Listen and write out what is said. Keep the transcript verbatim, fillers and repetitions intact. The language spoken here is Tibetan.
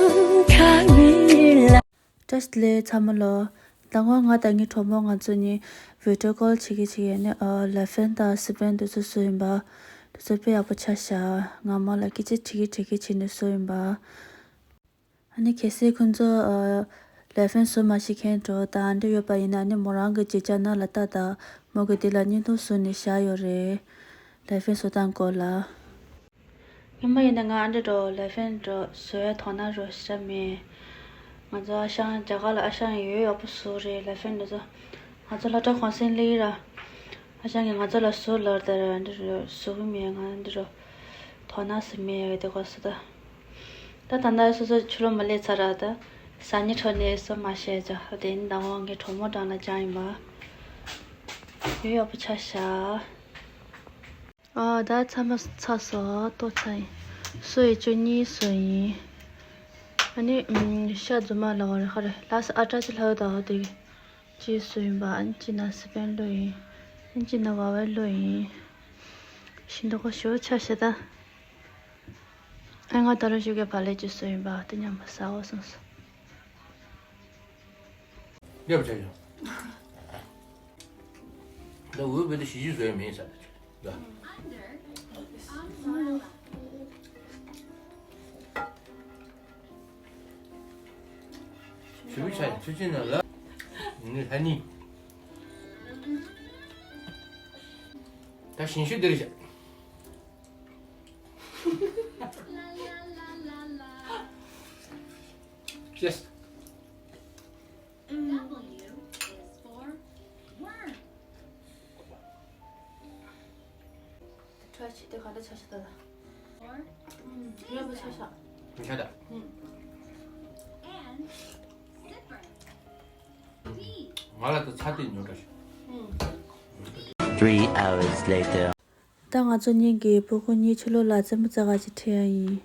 བཀྲ་ཤིས་བདེ་ལེགས་ཚང་མ་ལོ། ད་སྔོན་ང་དང་ངའི་གྲོགས་མོ་ང་ཚོ་གཉིས་video call བྱེད་ཀྱི་བྱེད་ཀྱི་ནི་ཨ་ལེ་ཧྥན་དང་སི་པན་དེ་ཚོ་བཟོས་ཡིན་པ། དེ་ཚོ་དཔེ་ཡག་པོ་ཆགས་ཤག་ང་མོ་ལ་སྐད་ཆ་དྲི་གི་དྲི་གི་བྱས་ནས་བཟོས་ཡིན་པ། ཨ་ནི་གལ་སྲིད་ཁོང་ཚོ་ཨ་ལེ་ཧྥན་བཟོ་མ་ཤེས་མཁན་འདྲ་དང་འདྲ་ཡོད་པ་ཡིན་ན་ཨ་ནི་མོ་རང་གི་བརྗོད་བྱ་ནང་ལ་ལྟ་དང་མོ་གི་འདི་ལ་བརྙན་ཐུང་བཟོས་ནས་བཞག་ཡོད་རེད། ལེ་ཧྥན་བཟོ་སྟངས་སྐོར་ལ། སྔོན་མ་ཡིན་ན་ང་ཨ་འདྲ་འདྲ་ལེ་ཧྥན་འདྲ་བཟོ་ཡ་དོ་སྣང་རོ་ཞེ་དྲག་མེད། ང་ཚོ་ཨ་ཞང་རྒྱ་གར་ལ་ཨ་ཞང་ཡོད་ཡག་པོ་བཟོ་རེད་ལེ་ཧྥན་འདི་ཚོ། ང་ཚོ་སློབ་གྲྭ་གུང་སེང་སླེབས་ར། ཨ་ཞང་གིས་ང་ཚོ་ལ་བཟོ་ལབ་དེ་ར་འདི་རུ་བཟོ་གི་མེད། ང་འདི་རུ་དོ་སྣང་ཟེར་མེད་ཡོད་དེ་གོ་སོ་ད། ད་ད་ལྟ་སོ་སོ་ཕྱི་ལོགས་མ་སླེབས་ཚར་ར་ད། ཟ་ཉི་ཁྲོ་ནས་སོ་མ་བཤད་ཅོ་དེ་ནི་ད་འོང་ངའི་གྲོགས་མོ་གྲང་ལ་ཅང་ཡིན་པ། ཡོད་ཡག་པོ་ཆ་བཞག་ཨ་ད་ཚ་མ་ཚ་སོ་ཏོ་ཚ་ཡིན། སོ་ཡི་ཅོ་གཉིས་སོ་ཡིན། ཨ་ནི་ཤ་རྫུན་མ་ལ་བ་རེ་ཁ་རེ་ལ་ས་ཨ་ཏྲ་ཅི་ལྷ་ཡོད་ད་བ་དེ་གི་ཅི་སོ་ཡིན་པ། ཨ་ནི་ཅི་ན་སི་པན་ལོ་ཡིན། ཨ་ནི་ཅི་ན་བ་བའི་ལོ་ཡིན། ཤིན་ཏུ་ཁོ་ཞོ་ཆ་ཤ་ད། ཨ་ང་ད་རུ་ཞུ་གེ་བ་ལེ་ཅི་སོ་ཡིན་པ་དེ་ཉམས་པ་ས་འོ་སོང་སོ། ལེབ་བྱ་ཡོང་། ད་འུ་བེ་ད་ཞི་ཞི་བཟོས་མིན་ས་ད་ཆུ་ད། ཞུ་བི་ཆ་ཡང་ཆུ་ཆེན་ན་ལ། ནི་ལྷ་ནི། ད་ཞིང་ཞུ་འདིར་བཞག Yes. W is for worm. ཁྲ་ཆི་དེ་ག་འདྲ་ཆ་ཤ་ད་ད། Or ཡོད་པ་ཆ་ཤ། ཆ་ཤ་ད། And zipper. D. ང་ལ་ད་ཚ་དེ་ཉོ་འདྲ་ཤ། Three hours later. ད་ང་ཚོ་གཉིས་ཀྱིས་སྤུ་གུ་གཉིས་ཕྱི་ལོགས་ལ་རྩེད་མོ་རྩེ་ག་ཅིག་ཁྲིད་ཡ་ཡིན།